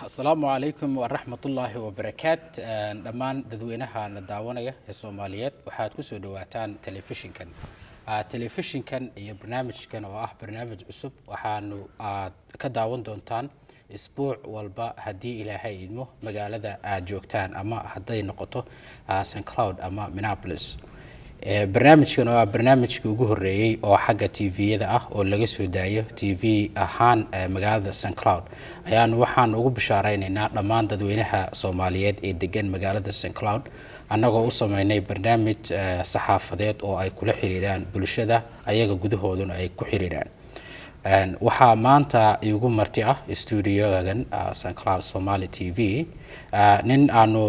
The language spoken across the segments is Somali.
Asalaamu calaykum waraxmatullaahi wabarakaat. Dhammaan dadweynaha na daawanaya ee Soomaaliyeed, waxaad kusoo dhawaataan telefishinkan. Telefishinkan iyo barnaamijkan oo ah barnaamij cusub waxaanu aad ka daawan doontaan isbuuc walba, haddii Ilaahay idmo, magaalada aad joogtaan ama hadday noqoto St Cloud ama Minneapolis. Barnaamijkan oo ah barnaamijkii ugu horeeyey oo xagga TV-yada ah oo laga soo daayo TV ahaan magaalada St Cloud ayaanu waxaan ugu bishaareynayna dhammaan dadweynaha Soomaaliyeed ee degan magaalada St Cloud, annagoo u sameynay barnaamij saxaafadeed oo ay kula xiriiraan bulshada, ayaga gudahooduna ay ku xiriiraan. Waxaa maanta iigu marti ah studiogan St Cloud Somali TV nin aanu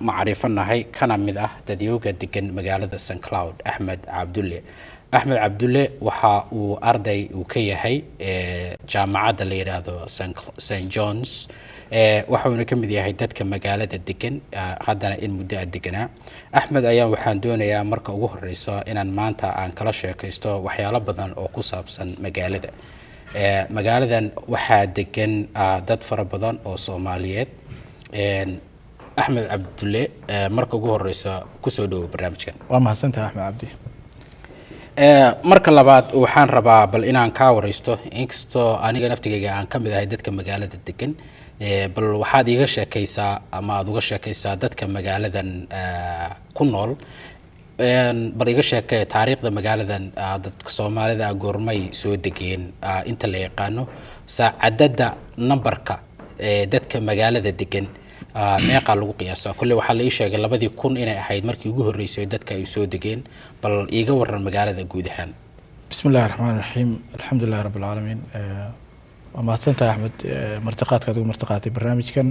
macrifo nahay, kana mid ah dadyooga degan magaalada St Cloud, Axmed Cabdulle. Axmed Cabdulle waxa uu arday uu ka yahay jaamacadda la yidhaahdo St Johns, waxauna ka mid yahay dadka magaalada degan, haddana in muddo a deganaa. Axmed ayaa waxaan doonayaa marka ugu horeyso inaan maanta aan kala sheekaysto waxyaalo badan oo ku saabsan magaalada. Magaaladan waxaa degan dad fara badan oo Soomaaliyeed. Axmed Cabdulle, marka ugu horeysa kusoo dhawo barnaamijkan. Waa mahadsantahay, Axmed Cabdi. Marka labaad waxaan rabaa bal inaan kaa wareysto, inkastoo aniga naftigayga aan ka mid ahay dadka magaalada degan, bal waxaad iiga sheekaysaa ama aada uga sheekaysaa dadka magaaladan ku nool, bal iga sheekee taariikhda magaaladan. Dadka Soomaalida goormay soo degeen inta la yaqaano? Saacadada numberka dadka magaalada degan meeqaa lagu qiyaasaa? Kolley waxaa la ii sheegay 2000 inay ahayd markii ugu horreysay dadka ay soo degeen. Bal iiga waran magaalada guud ahaan. Bismi illahi raxmaan raxiim, alxamdu lilahi rabbi alcaalamiin. Waa mahadsantahay, Axmed, martiqaadka aad ugu martiqaatay barnaamijkan.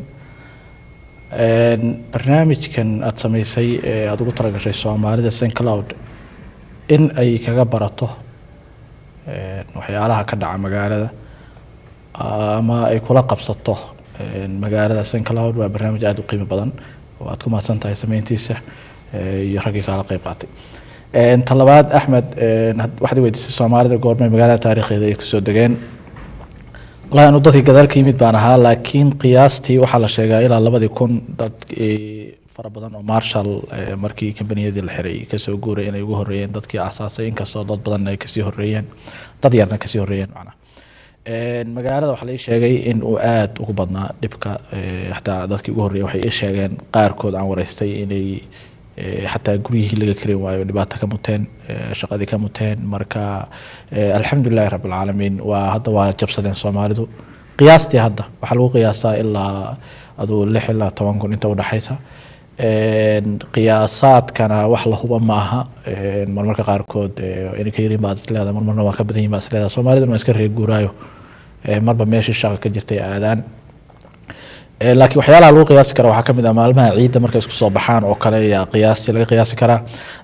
Barnaamijkan aada sameysay ee aada ugu talagashay Soomaalida St Cloud in ay kaga barato waxyaalaha ka dhaca magaalada ama ay kula qabsato magaalada St Cloud waa barnaamij aada u qiimo badan oo aad ku mahadsan tahay sameyntiisa iyo raggii kaala qeyb qaatay. Ta labaad, Axmed, waxaad i weydiisay Soomaalida goormay magaalada taariikhdeeda ay kusoo degeen. Wallahi anu dadkii gadaal ka yimid baan ahaa, laakiin qiyaastii waxaa la sheegaa ilaa 2000 dad fara badan oo Marshall markii kambaniyadii la xiray kasoo guuray inay ugu horreeyeen dadkii aasaasay, inkastoo dad badan ay kasii horreeyeen, dad yarna kasii horreeyeen macnaha. Magaalada waxaa la ii sheegay in uu aada ugu badnaa dhibka. Xataa dadkii ugu horreeyay waxay ii sheegeen, qaarkood aan wareystay, inay xataa guryihii laga karin waayo, dhibaato ka muteen, shaqadii ka muteen. Marka alxamdulilahi rabbi alcaalamiin, waa hadda waa jabsadeen Soomaalidu. Qiyaastii hadda waxaa lagu qiyaasaa ilaa aduu 6 ilaa 10 kun inta udhexaysa. Qiyaasaadkana wax la huba ma aha. Marmarka qaarkood inay ka yarin baad isleedahay, marmarna waa ka badan yihin baad isleedahay. Soomaaliduna waa iska reer guuraayo, marba meeshii shaqa ka jirtay aadaan. Laakiin waxyaalaha lagu qiyaasi kara waxaa kamid ah maalmaha ciidda markay isku soo baxaan oo kale ayaa qiyaasti laga qiyaasi karaa.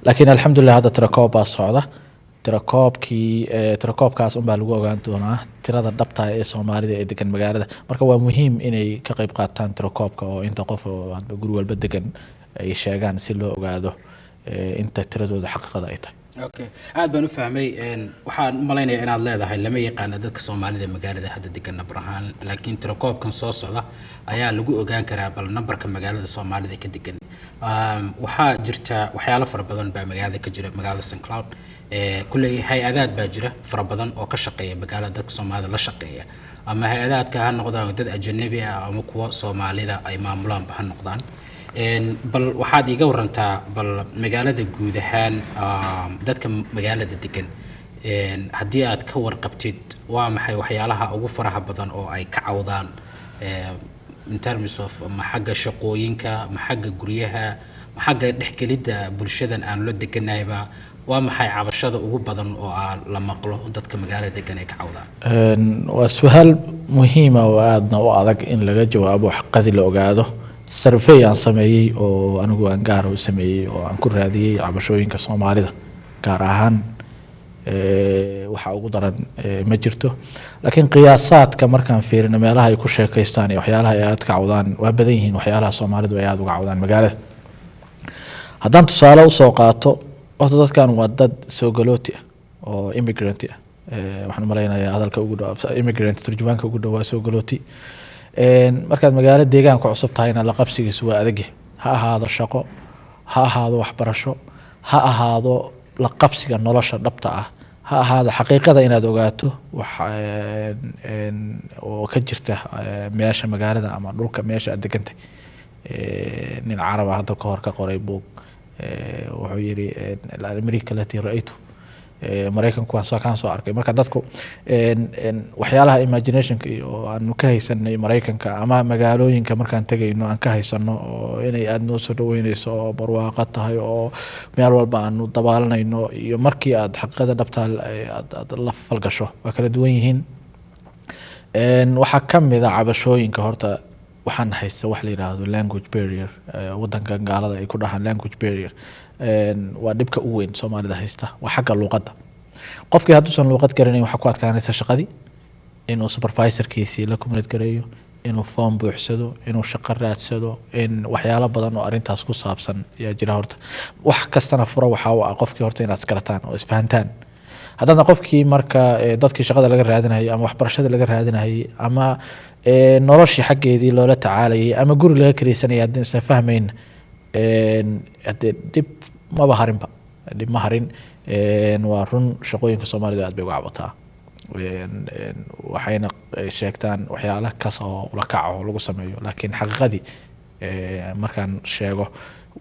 Laakiin alxamdulilah hadda tirakoob baa socda. Tirakoobkii tirakoobkaas unbaa lagu ogaan doonaa tirada dhabta ee Soomaalida ee degan magaalada. Marka waa muhiim inay ka qeyb qaataan tirakoobka oo inta qof oo hadba guri walba degan ay sheegaan si loo ogaado inta tiradooda xaqiiqada ay tahay. Okay, aad baan u fahmay. Waxaan u malaynayaa inaad leedahay lama yaqaano dadka Soomaalida magaalada hadda degan number ahaan, laakiin tirakoobkan soo socda ayaa lagu ogaan karaa bal numberka magaalada Soomaalida ka degan. Waxaa jirta waxyaalo fara badan baa magaalada ka jira, magaalada St Cloud. Kulley hay-adaad baa jira fara badan oo ka shaqeeya magaalada, dadka Soomaalida la shaqeeya, ama hay-adaadka ha noqdaan dad ajanabi ah ama kuwa Soomaalida ay maamulaanba ha noqdaan. Bal waxaad iiga warantaa bal magaalada guud ahaan, dadka magaalada degan, haddii aad ka warqabtid, waa maxay waxyaalaha ugu faraha badan oo ay ka cawdaan, in terms of ma xagga shaqooyinka, ma xagga guryaha, ma xagga dhexgelidda bulshadan aan la deganahayba? Waa maxay cabashada ugu badan oo aa la maqlo dadka magaalada degan ay ka cawdaan? Waa su-aal muhiima oo aadna u adag in laga jawaabo xaqadii la ogaado. Survey aan sameeyey oo anigu aan gaara u sameeyey oo aan ku raadiyey cabashooyinka Soomaalida gaar ahaan waxa ugu daran ma jirto, laakiin qiyaasaadka markaan fiirino meelaha ay ku sheekaystaan iyo waxyaalaha ay aad ka cawdaan, waa badan yihiin waxyaalaha Soomaalidu ay aada uga cawdaan magaalada. Haddaan tusaale usoo qaato, horta dadkan waa dad soo galooti ah oo immigrant ah. Waxaan umalaynayaa hadalka ugu dhow immigrant, turjumaanka ugu dhow waa soo galooti. Markaad magaalo deegaanka cusub tahayna, la qabsigiisu waa adagya. Ha ahaado shaqo, ha ahaado waxbarasho, ha ahaado la qabsiga nolosha dhabta ah, ha ahaado xaqiiqada inaad ogaato wax oo ka jirta meesha magaalada ama dhulka meesha aad degantay. Nin Caraba hadda ka hor ka qoray buug, wuxuu yidhi "الأمريكا التي رأيت", Maraykanku waan soo kaan soo arkay. Marka dadku waxyaalaha imaginationka iyo aanu ka haysanay Maraykanka ama magaalooyinka markaan tegayno aan ka haysano, oo inay aada noo soo dhaweyneyso oo barwaaqo tahay oo meel walba aanu dabaalanayno, iyo markii aad xaqiiqada dhabta aad la falgasho, waa kala duwan yihiin. Waxaa ka mid a cabashooyinka, horta waxaan haysta wax la yidhaahdo language barrier. Wadanka gaalada ay ku dhahaan language barrier waa dhibka u weyn Soomaalida haysta, waa xagga luuqadda. Qofkii hadduusan luuqad garanayn, waxaa ku adkaanaysa shaqadii inuu supervisorkiisii la communicate gareeyo, inuu form buuxsado, inuu shaqo raadsado, in waxyaalo badan oo arrintaas ku saabsan ayaa jira. Horta wax kastana fura waxaa u ah qofkii horta inaad isgarataan oo isfahantaan. Haddana qofkii marka dadkii shaqada laga raadinayay ama waxbarashada laga raadinayay ama noloshii xaggeedii loola tacaalayay ama guri laga kareysanayay, haddii isna fahmayn, haddee dhib maba harinba, dhib ma harin. Waa run, shaqooyinka Soomaalida aad bay uga cabataa. Waxayna sheegtaan waxyaala kas oo ula kac oo lagu sameeyo, laakiin xaqiiqadii markaan sheego,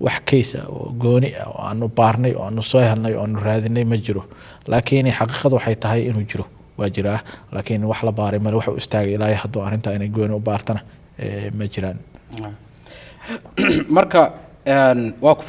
wax case ah oo gooni ah oo aanu baarnay oo aanu soo helnay oo aanu raadinay ma jiro. Laakiin xaqiiqadu waxay tahay inuu jiro, waa jiraa, laakiin wax la baaray male, wax u istaagay ilaa hadduu arrintaa inay gooni u baartana ma jiraan. Marka waa ku